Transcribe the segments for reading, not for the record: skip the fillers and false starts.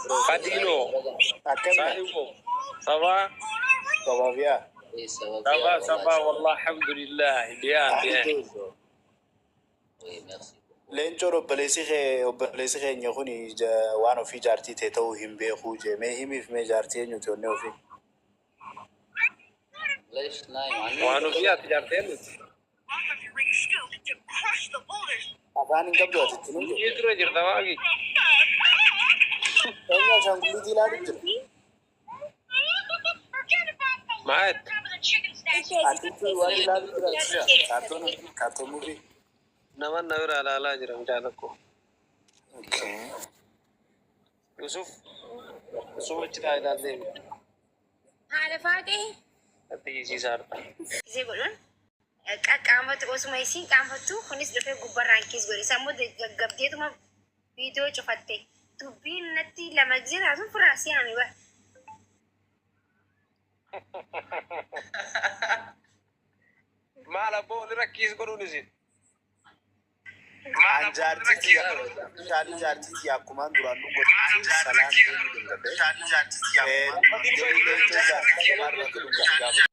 Fadilo, Akkam sahibo, ça va? Ça va bien. Ça va, ça va, wallah, alhamdulillah, bien, bien. Leencoon obboleessi kee obboleessi keenya kun waan ofii jaartii tee ta'uu hin beekuu jee mee himiif mee jaartii eenyuti onnee ofii. Waan ofii ati jaartee nuti. Afaan hin qabdu ati itti nuti. Biyya dura jirta waagi. Eenyu ashaangulliitii ilaalu jira. Maayet, Atitti waan ilaalu jira jira. Kaartoon kaartoon movie. Nama na bira ilaalaa jira mucaa tokko. Okay. Yusuf, Yusuf achi taa'ee ilaallee miti. Haadha faatee Atti hiisisaadha. Isee godhuun qaqqaamatu osuma isiin qaanfattu kunis dhufee gubbarraan kiis godhe. Isaan booda gaggabdeetuma viidiyoo cufatte. Dubbiin natti lama gisee taatu firraa si'aame bara. Maal abboo walirra kiis godhuun isin? An jaartii tiyya Shaalii jaartii tiyya akkumaan duraan dhungattutti salaan deemuu dhungadhe. Garuu leencoo jaartii tiyya maal irratti dhungate gaafa.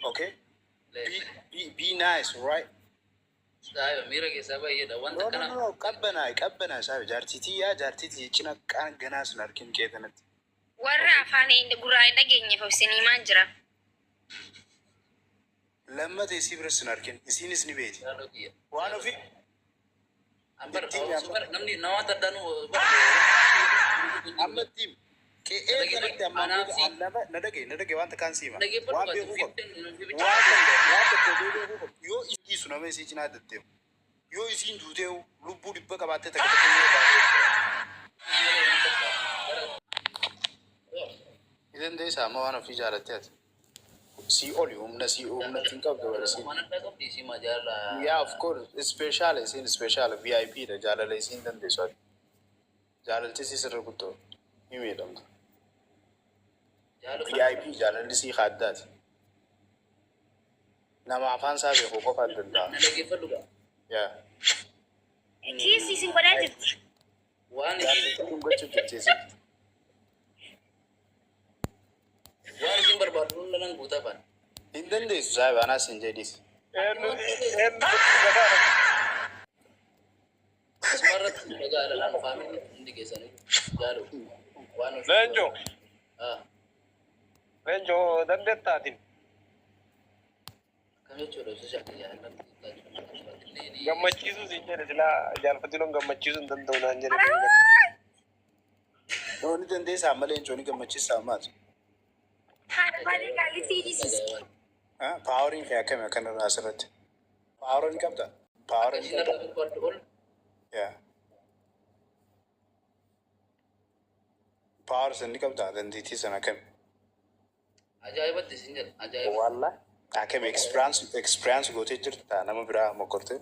Okay? Be, be, be nice, right? Miira keessaa baay'eedha. Wanta No, no, kana no, no, qabbanaa'i, qabbanaa'i saabi. Jaartii tiyya, jaartii tiyya cina qaan ganaa sun harkin qe'ee kanatti. Warra afaan hin gurraa hin dhageenyeef of isin himaan jira. Lammata isii biras hin arkin. Isiinis ni beeti. Yaadoo kiyya. Waan ofii An bar itti himi amma. bar namni namoota addaanuu bar Amma itti himi. Qe'ee kanatti ammaan Anaaf booda si an nama na dhaga'i na dhaga'i wanta kaan si hima. Dhaggeeffadhu Waan baate beekuu qabdu. fi bicha Waan tokko waan tokko odoo beekuu qabdu. Yoo isii dhiisu nama isii cinaa deddeemu. Yoo isiin duuteehu lubbuu dhibba qabaattee takka takka yoo baatee. Ni dandeessaa amma waan ofii jaalattee ati. Sii oli humna sii humna ittiin qabdu bara isiin. Waan addaa qabdi isii maa jaalala. Yeah of course special isiin special VIP dha jaalala isiin dandeessu ati. Jaalalti isii sirra guddoo ni miidhamta. Jaalu VIP jaalalli isii ka addaati. Nama afaan isaa beeku qofaan danda'a. Na dhaggeeffadhu gaa. Yeah. Kiisii isin godhaa jirti. Waan isin Jaalalti dhungachuu jirti isiin. Waan isin barbaadu hunda nan guutaa faana. Hin dandeessu saahiba anaas hin jedhis. Eenyu eenyu gataara. Asuma irratti dhagaa ilalaan faamilii hundi keessanii jaalu. Waan ofii Leenjo, Ah, Leenjo dandeettaatiin. Akkam jechuudha ibsa shaakii Gammachiisuu siin jedhe silaa jaalfatiloon gammachiisuu hin danda'u naan jedhe. No ni dandeessaa amma leencoo ni gammachiisaa ammaas. Haadha faatee qaalitii dhiisisi. Paawariin kee akkami akkanarraa asirratti? Paawara ni qabda? Paawara ni Akkasiin qabda? irraa barbaaddu ol Yaa. Paawara san ni qabda dandeettii sana akkami? Ajaa'ibatti isin jedha ajaa'ibatti. Wallah akkami experience experience gootee jirta nama biraa mokkortee?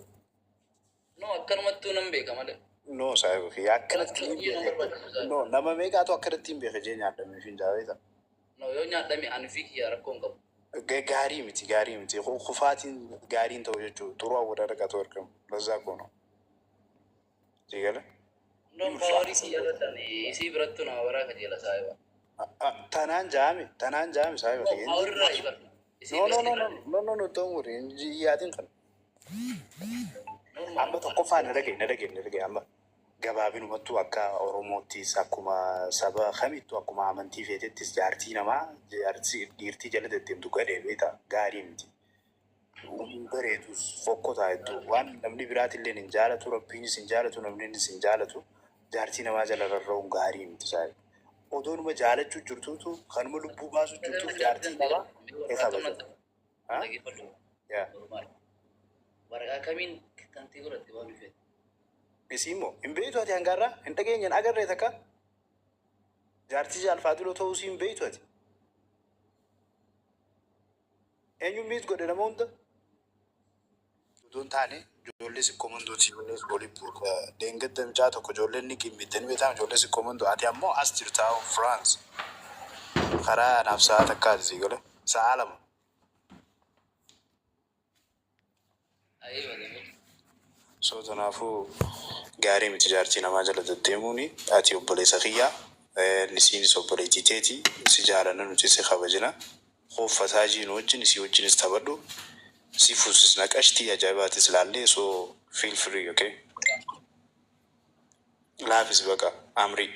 No akkanumattuu nan beeka malee. No saahiba kiyya akkanatti hin Biyya nama beeke. barbaachisu No nama meeqaatu akkanatti hin beeke jee nyaadhamee fi hin jaabeeta. No yoo nyaadhame ani fi kiyya rakkoo hin qabu. Gaarii miti gaarii miti kufaatiin gaariin ta'u jechuudha xuruu awwadaa dhaqatu argamu lazaa koo no. Sii gale? Hundoon paawarii kiyya irratti ani isii birattuu nama baraa kajeela saahiba. Tanaan jaami tanaan jaami saahiba No kiyya. paawarii irraa ibar. Isii No no biratti no no no no no don't worry hin yaadin kana. Amma tokkoffaa na dhaga'i na dhaga'i na dhaga'i amma gabaabinumattuu akka Oromoottis akkuma saba kamittuu akkuma amantii feetettis jaartii namaa jaartii dhiirtii jala deddeemtu gadhee beektaa gaarii miti. Hin bareedus fokkotaa hedduu waan namni biraatilleen hin jaalatu rabbiinis hin jaalatu namninis hin jaalatu jaartii namaa jala rarra'uun gaarii miti saayi. Odoonuma jaalachuu jirtuutu kanuma lubbuu baasuu jirtuuf jaartii namaa ni kabaja. Ha? Dhaggeeffadhu. Yaa. Normaal. Waraqaa kamiin kan ta'e godhatte waan dhufeet. Isii immoo hin beektu ati hangaarraa hin dhageenye hin agarree takka jaartii jaalfaadiloo ta'uu isii hin beektu ati. Eenyu miit godhe nama hunda? Odoo hin taane ijoollee sikkoo mandooti ijoollee oli buuta. Deengadda mucaa tokko ijoolleen ni qimmitte ni beektaa ijoollee sikkoo mandoo ati ammoo as jirta France. Karaa anaaf sa'a takkaati sii gale sa'a 2. So tanaafuu gaarii miti jaartii namaa jala deddeemuuni ati obboleessa kiyyaa Isiinis obboleettii teeti, si jaalanna, nuti si kabajna. Hooffataa jiinu wajjin isii wajjinis taphadhu. Si fuusisna, qashtii ajaa'ibaatis laallee, so feel free, okay? Laafis baqa amrii.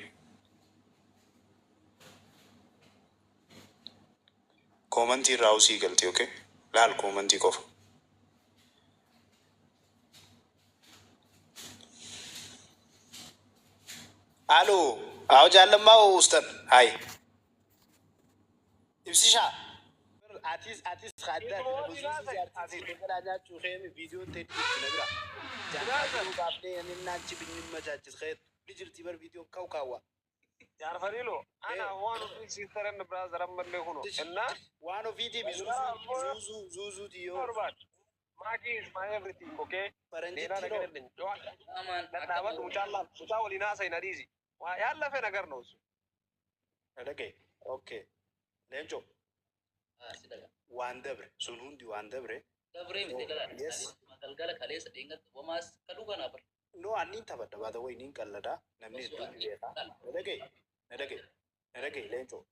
Commentii irraa usii galti, okay? Laal commentii qofa. Aloo, awo jaallammaa ustan. Hai. Ibsishaa. Atis adda jaartii galaa nyaachuu keemi viidiyoon ta'e jirti na bira. Jaartii baafnee inni naachi binyimmachaachis kee ni jirti bar viidiyoon kaw kaawwa. Jaarfariilo, ana waan ofii sister and brother ammallee kuno. እና Waan ofiitiif zuuzuu zuuzuuti yoo barbaadu. Maaki is my everything, okay? ሌላ faranjitti ነገር noo. የለኝም። Amaan dhadhaabadhu, mucaan laal mucaa waliin haasa'i na dhiisi. Waa ያለፈ ነገር ነው እሱ። Dhagaye. Okay. Leencoo, Si dhaga. waan dabre sun hundi waan dabre. Dabree miti galaa. Yes. Galgala kaleessa dheengatta womaas kaduu kanaa bar. No, anniin taphadha baata wayi niin qalladha. Namni hedduun ni beeka. Na dhagaye. Na dhagaye. Na dhagaye leencoo.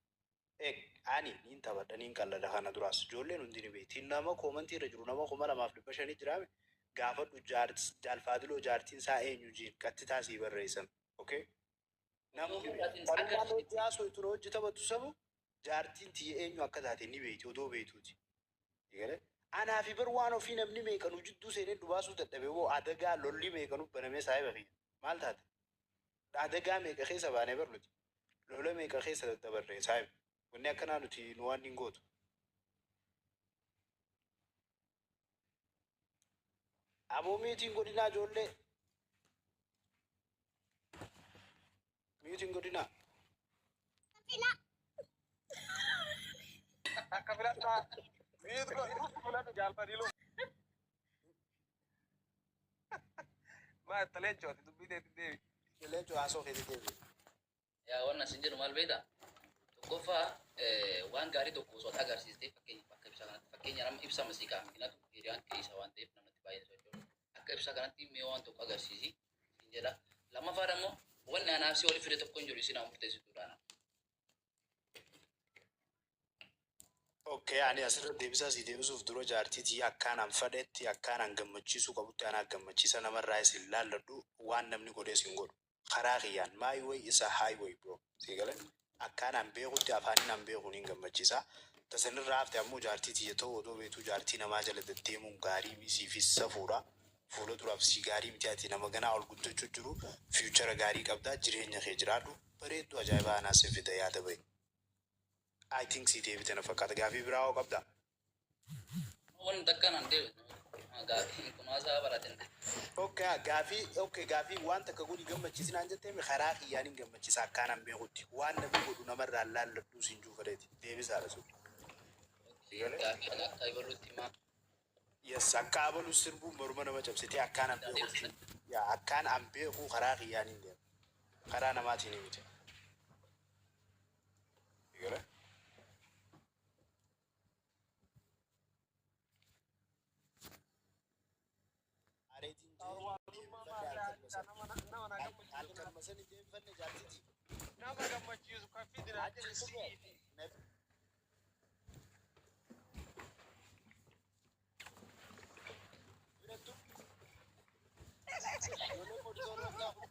Ani niin taphadha, niin qalladha kana duraas. Ijoolleen hundi ni beekti. Nama commentii irra jiru nama 2500 jiraame gaafadhu, jaalfaadiloo jaartiin isaa eenyu jiin qattitaa sii barreessan. Okay? Namni kanummaan hojii haasoo ittiin hojii taphattu sabu jaartiin tiyya eenyu akka taate ni beekti odoo beektuuti. Egalee anaa fi bar waan ofii namni meeqanuu jidduu seenee dubaasuu dadhabe hoo adagaa lolli meeqanuu banamee saayiba kiyya. Maal taate? Adagaa meeqa keessa baanee bar nuti? Lola meeqa keessa daddabarree saayiba? Wanni akkanaa nuti nu waan hin gootu. Aboo, muteiin godhinaa ijoollee. Muteiin godhinaa. Akka filadhaa. Mute godhi, filadhu jaalfariiloo. Maa itti leencoo ati dubbii teetti deebi. Leencoo, haasoo keetti deebi'e. Yaa, wannan sin jedhu maal beektaa? Tokkoffaa, waan gaarii tokko osoo ati agarsiistee, fakkeenya akka ibsaa kanatti, fakkeenya nama ibsa masiiqaa mikinatu hiriyaan keessa waan ta'eef namatti baay'ee socho'u. Akka ibsaa kanatti mee waan tokko agarsiisi sin jedha. Lammaffaa immoo wanni anaaf si wali fide tokko hin jiru, isin haa murteessituudhaan. Okay, ani asirra deebisaa si deebisuuf dura jaartiitii akkaan an fadhetti akkaan an gammachiisuu qabutti anaa gammachiisa, namarraa isin laalladhu, waan namni godhee sin godhu. Karaa kiyyaan my way isa highway, bro. Si galee akkaan an beekutti afaaniin an beekuun hin gammachiisa. Tasanirraa hafte ammoo jaartii tiyya ta'uu odoo beektuu jaartii namaa jala deddeemuun gaarii siifis safuudha. Fuula duraaf si gaarii miti, ati nama ganaa ol guddachuu jiru, future gaarii qabdaa, jireenya kee jiraadhu, bareedduu ajaa'ibaa anaa si fida yaada bahe. I think si deebite na fakkaata, gaafii biraa hoo qabdaa? Wanni takka naan deebi. Gaafii kun haasaa baratin. Okay, gaafii, okay, gaafii waan takka godhi gammachiisinaan jettee, karaa kiyyaan hin gammachiisa akkaan an beekutti, waan namni godhu namarraa laalladhuu siin juufadheeti deebisaadha sun. Gaafii kana akka ibaluutti himaa. Yes, akka abalu sirbuun baruma nama cabsitee akkaan an beekutti. Yaa, akkaan an beeku karaa kiyyaan hin deemu. Karaa namaatiin miti. Galee? Areetiin halkan masani deebifanne jaartitii. Nama gammachiisu kan fidina siiti. Birattu. Ijoollee poolisoota gaafa.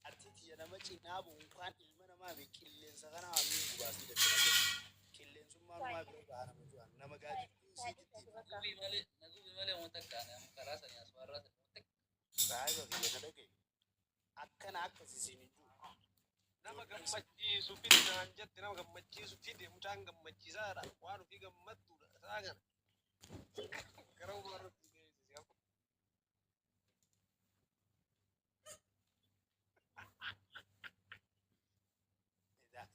Artiitii nama cinaa bu'u unkaan ilma namaa fi qilleensa kana hamii gubaasii dadhabate. Qilleensummaan maa bira gahaa nama ju'an nama gaadidduu isiititti. Nagubii malee, nagubii malee, wanta akkaana karaa sanii asfaarraa sanii wanta. Saahiba biyya na dhagaye. Akkana akkasisiin hin jiru. Nama gammachiisu fidi naan jette, nama gammachiisu fide, mucaan gammachiisaadha, waan ofii gammadduudha isaa kana. Gara umarratti deebisi.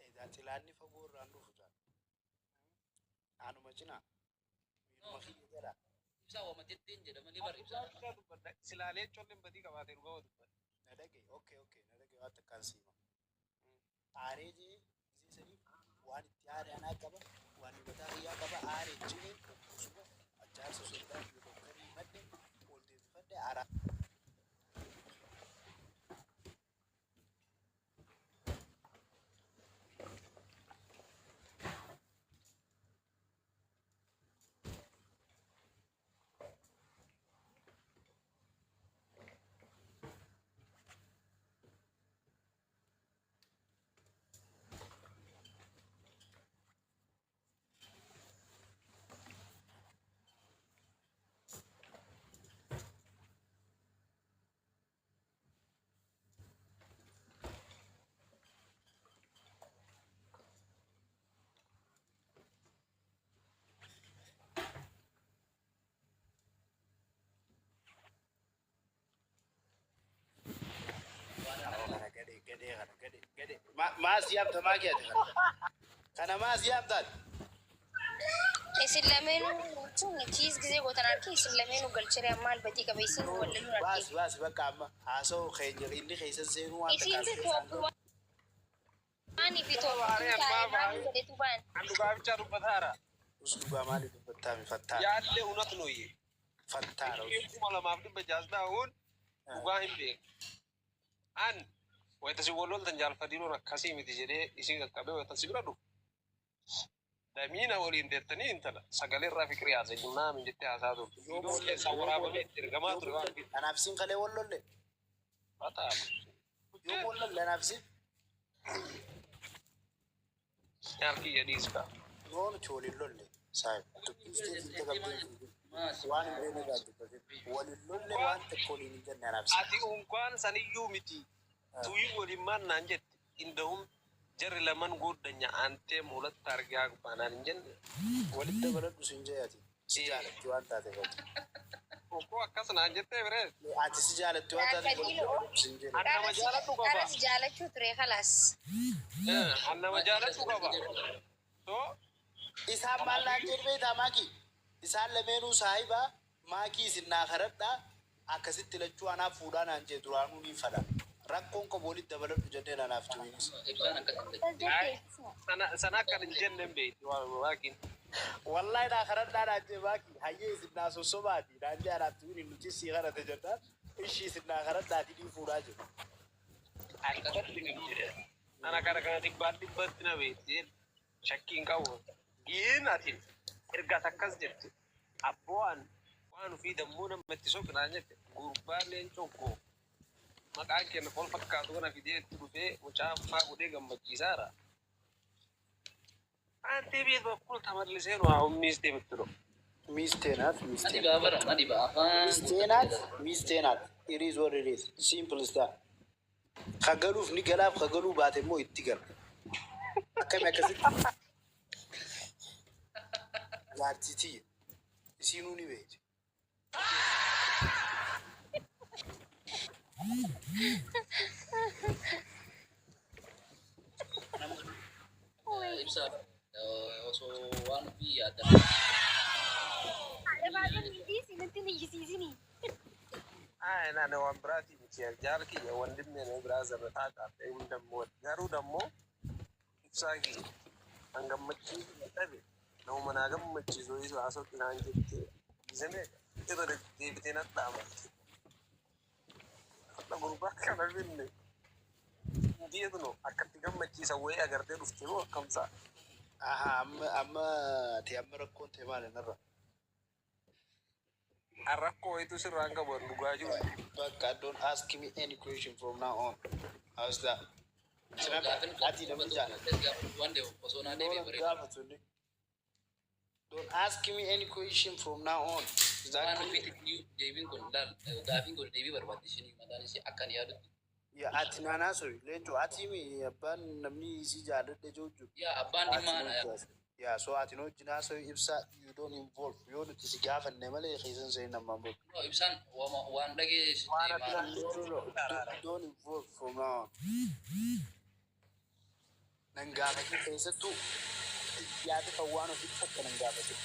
Edaa xilaanni fagoo irraan dhufu jaal. Anuma Numa cinaa. Miidhuma kiyya jedha. Ibsaa waama jetteen jedha malee bar ibsaan amma. Dubbadha. Silaalee colleen badii qabaatee dhugaa dubbadha. Na dhagaye, okay, na dhagaye, waan takkaan siima. Aaree jee gisee saniif waan itti aare anaa qaba, waan mataa kiyyaa qaba, aaree jee osuma jaarsa sodaa fi doktarii madde ol deebifadhe araa. Waan Kana gadhee gadhee kana gadhee gadhee. Maas yaamta maa keeti kana? Kana maas yaamtaati? Isin lameenuu jechuun kiis gisee gootan arge, isin lameenuu galcharee maal badii qaba isin wallaluun arge. Baasi baasi, bakka amma haasa'u keenya inni keessa seenuu waan Isin takkaan top one fi top two taa'ee maal godhetu ba'an. An dhugaabichaa dubbataara. Us, dhugaa maali dubbattaami fattaara? Yaallee unat nuyi. Fattaara. 2600 dhugaa hin beeku. An wayita si wal loltan jaalfadiiloon akkasii miti jedhee isin qaqqabee wayita si bira dhufu. Damiina waliin deettanii intala sagalee irraa fiqirii haasa'e naamin jettee haasaa turte. Viidiyoo keessaa waraabamee itti ergamaa ture waan Anaaf isin kalee wal lolle. Bataa. Yoo wal lolle anaaf isin. Nyaalkii jedhiis kaa. Yoo nuti waliin lolle saayib dubbii isteetii qabdee waan hin beekne irraa dubbatin. Waliin lolle, waan tokko waliin hin jenne anaaf isin. Ati unkaan saniyyuu miti. Tuyii waliin maal naan jette? Indahum jarri laman gooddanya antee mul'atta argaa baanaan hin jenne. Walitti dabaladhu sin jee, ati si jaalatti waan taateef ati. Okkoo akkas naan jettee biree. Ati si jaalatti waan taateef walitti dabaladhu sin jee. An nama jaaladhu qaba. Karas jaalachuu ture kalaas. An nama jaaladhu qaba. So Isaan maal naan jedhu beektaa maakii? Isaan lameenuu saahibaa maakii, isin naa kadhadhaa, akkasitti lachuu anaaf fuudhaa naan jee, duraanuu ni fadha. Rakkoon qabu, walitti dabaladhu jenneen anaaf tuwiinis. Ibsaan akkas hin jedhu. Sana sana akkan hin jenne hin beekti waaqin. Wallahi naa kadhadhaa naan jee maakii, hayyee isin naa sossobaati naan jee, anaaf tuwiin nuti sii kadhate jennaan, ishii isin naa kadhadhaati ni fuudhaa jedhu. Akkatti hin jedhe. Ana kana kana dhibbaan dhibbatti na beekti. Shakkii hin qabu. Giin ati erga akkas jette abboo an waan ofii dammuu namatti soqinaan jette, gurbaan leencoo koo maqaan keenya wal fakkaatu kana fidee itti dhufee mucaa faa godhee gammachiisaara. Antee beet bakkul tamallisee nu haa miistee mitti dho. Miisteenaat Nadi miisteenaat. baabara nadi ba afaan. Miisteenaat miisteenaat. It is what it is. Simple as that. Kagaluuf ni galaaf, kagaluu baate immoo itti gala. Akkami akkasitti? Jaartii tiyya. Isiinuu ni beekti. Ibsa osoo waan ofii yaadan. Haadha baay'een miti isinitti hin iyyisiisinii. Ay, na waan biraatii miti. Jaal kiyya wandimne na biraa zarra taaqaadha. Inni dammoo garuu dammoo ibsaa kiyya kan gammachiisu dhabe, nama naa gammachiisu isa haasawti naan jettee gisame irra deddeebitee na dhaamatti. Hadha gurbaa kana finne geetno akkatti gammachiisa wayii agartee dhufte moo akkamsaa? Aha, amma amma ati amma rakkoon ta'e maali narra? Rakkoo wayitu sirraan qabu, an dhugaa jiru. Bakka don't ask me any question from now on. How's that? Sinaka ati namni jaalladha. Waan deemu osoo naa deebi'e Lola bareeda. gaafatu inni. Don't ask me any question from now on. Is that Waan clear? ofiitti deebiin kun laal, gaafiin kun deebii barbaaddi isin mataan isii akka ani yaadutti. Yaa ati naanaa soyi leencoo, ati mi abbaan namni isii jaalladhe jiru. Yaa abbaan Ati dhimma nu ana. hojjaasa. Yaa so ati nu wajjin haasa'u ibsaa, you don't involve, yoo nuti si gaafanne malee keessan seenin ammaan booda. No, ibsaan waan dhageessitti Waan ati maal. No, no, no. Don't involve from now on. Nan gaafate keessattuu. Yaada kan waan ofiitti takka nan gaafatin.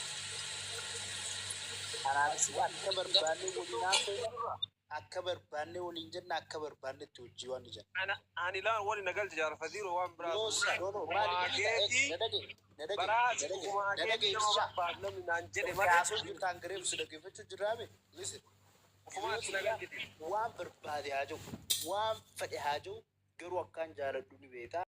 Kanaaf akka barbaanne waliin haasofna, akka barbaanne waliin jenna, akka barbaanne itti hojii waan jenna. Ana ani laan wali nagalche jaarfatiiru waan biraa. Yoo no no maali Maageetii na dhage na dhage baraa na dhage kumaa na dhage keetii nama ibsisha. barbaadu namni naan jedhe malee Kaasuu jirtaan gareef si dhaggeeffachuu jirraame listen. Ofumaatti nagalchite. Waan barbaade haa jiru, waan fedhe haa jiru, garuu akkaan jaaladhu ni beektaa.